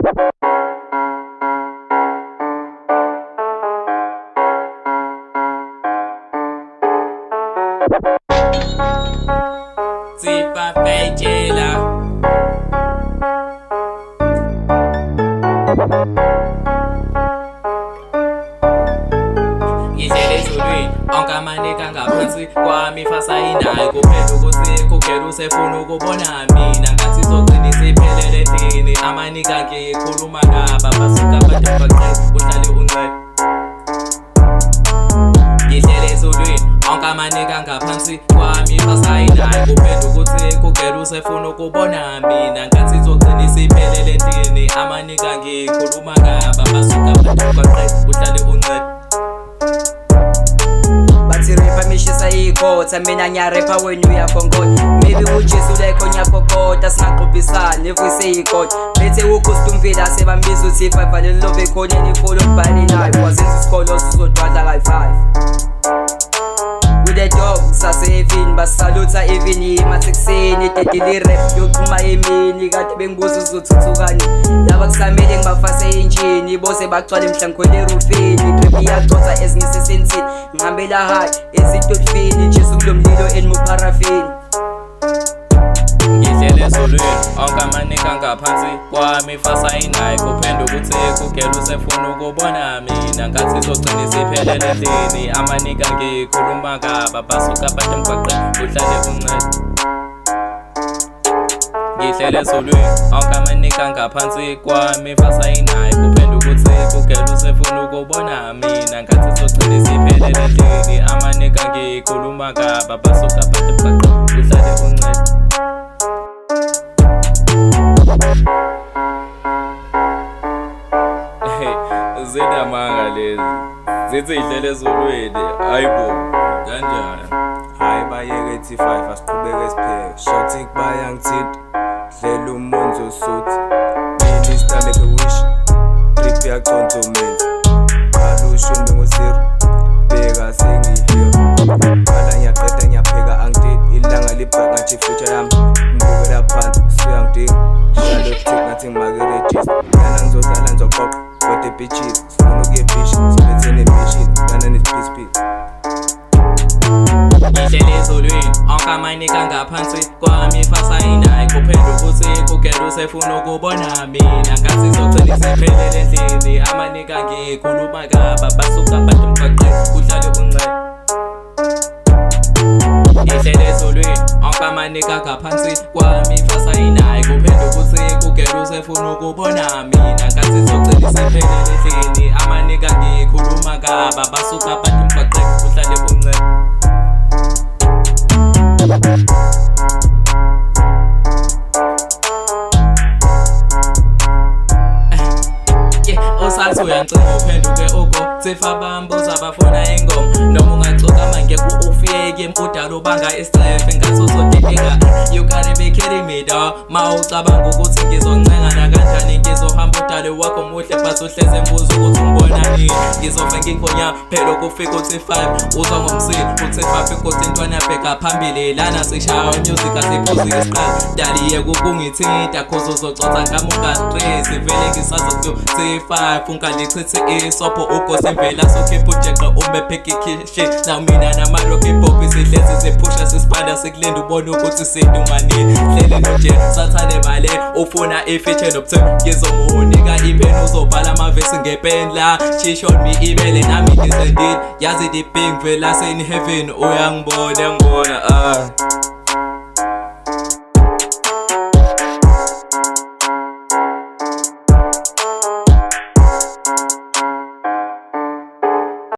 Sibabhejela. Ngihlele ezulwini, onke amanika ngaphansi kwami fasayinayo. Kuphela ukuthi kugela usefuna ukubona mina, ngathi izogcina isiphelele endlini. Amanika ngikhuluma ngaba basuka abantu baqe uhlale uncele. Ngihlele ezulwini, onke amanika ngaphansi kwami fasayinayo. Kuphela ukuthi kugela usefuna ukubona mina, ngathi izogcina isiphelele endlini. Amanika ngikhuluma ngaba basuka abantu baqe uhlale uncele. Bathi rapper mishisa ikhotha, mina ngiyarepha wena uyakhongotha. Maybe uJesu lekho ngiyakokota, singaxophisani evuyise ikhotha. Bethe uGhost sebambiza uthi 5 alelove ekhoneni ifolo kubhale nayo. Wazenza isikolo sizodwadla kayi-5. With the dog sasevini basalutha even emathekisini. Dedile rap yoxhuma emini, kade bengibuza uzothuthukani. Laba kusamele ngibafase injini, bose bagcwale mhla ngikhwele erufini. Drip iyagcotha ezingisesensini, ngihambela high ezitolfini. Jesu kulo mlilo enimupharafini. Ngihlele ezulwini, onke amanika ngaphansi kwami fasayinayo. Kuphela ukuthi kugela usefuna ukubona mina, ngathi izogcina isiphelele endlini. Amanika ngikhuluma ngaba basuka abantu emgwaqeni uhlale uncele. Ngihlele ezulwini, onke amanika ngaphansi kwami fasayinayo. Kuphela ukuthi kugela usefuna ukubona mina, ngathi izogcina isiphelele endlini. Amanika ngikhuluma ngaba basuka abantu emgwaqeni uhlale uncele. Zinamanga lezi, zithi ihlele ezulwini. Hayibo, kanjani? Hayi bayeke T5, asiqhubeke sipheke. Shouting bayangithinta, dlela umonzo suthi. Minister make a wish, drip yaconto mina. Qala ushuni bengu-zero, bheka sengiyi-hero. Qala ngiyaqeda ngiyapheka angididi, ilanga libhaka ngathi future yami. Ngibukela phansi, suyangidinga. Shalo tick ngathi ngimake register. Lana ngizodlala ngizoqoqa, kodwa ebhichini. Sifuna ukuya ebhishi, siphethe ne-mission, lana nesiphisiphisi. Ngihlele ezulwini, onke amanika ngaphansi kwami fasayinayo. Kuphela ukuthi kugela usefuna ukubona mina, ngathi izogcina isiphelele endlini. Amanika ngikhuluma ngaba basuka abantu emgwaqeni uhlale uncele. Ngihlele ezulwini, onke amanika ngaphansi kwami fasayinayo. Kuphela ukuthi kugela usefuna ukubona mina, ngathi izogcina isiphelele endlini. Amanika ngikhuluma ngaba basuka abantu emgwaqeni uhlale uncele. Usathi uyancinga uphenduke ugo Thifa bambuza bafuna ingoma. Noma ungaxoka mangeke ufike udala ubanga isicefe ngathi uzodidika. You gotta be kidding me dawg, ma ucabanga ukuthi ngizoncenga nakanjani. Ngizohamba udale wakho muhle but uhleze embuza ukuthi ungibona nini. Ngizofe ngikhonya phela kufika uthi 5 uzwa ngomsini uthi 5 ikoti intwana bheka phambili. Lana sishaya music asiphuzi isiqalo dali yeke ukungithinta cause uzocotha ngami unga-stress. Vele ngisazokuyo T5 ungalichithi isopho ugosi imvela sokhipha ujeqe ume pheke ikhishi. Now mina nama-rock hip hop sihlezi siphusha sisipanda sikulinda ubone ukuthi sidumanile. Hleli noje sathane bale ufuna ifeature nobuthe ngizomunika ipeni uzobhala amavesi ngepeni la. She showed me email nami ngisendile yazi the big vela in heaven uyangibona ngibona ah.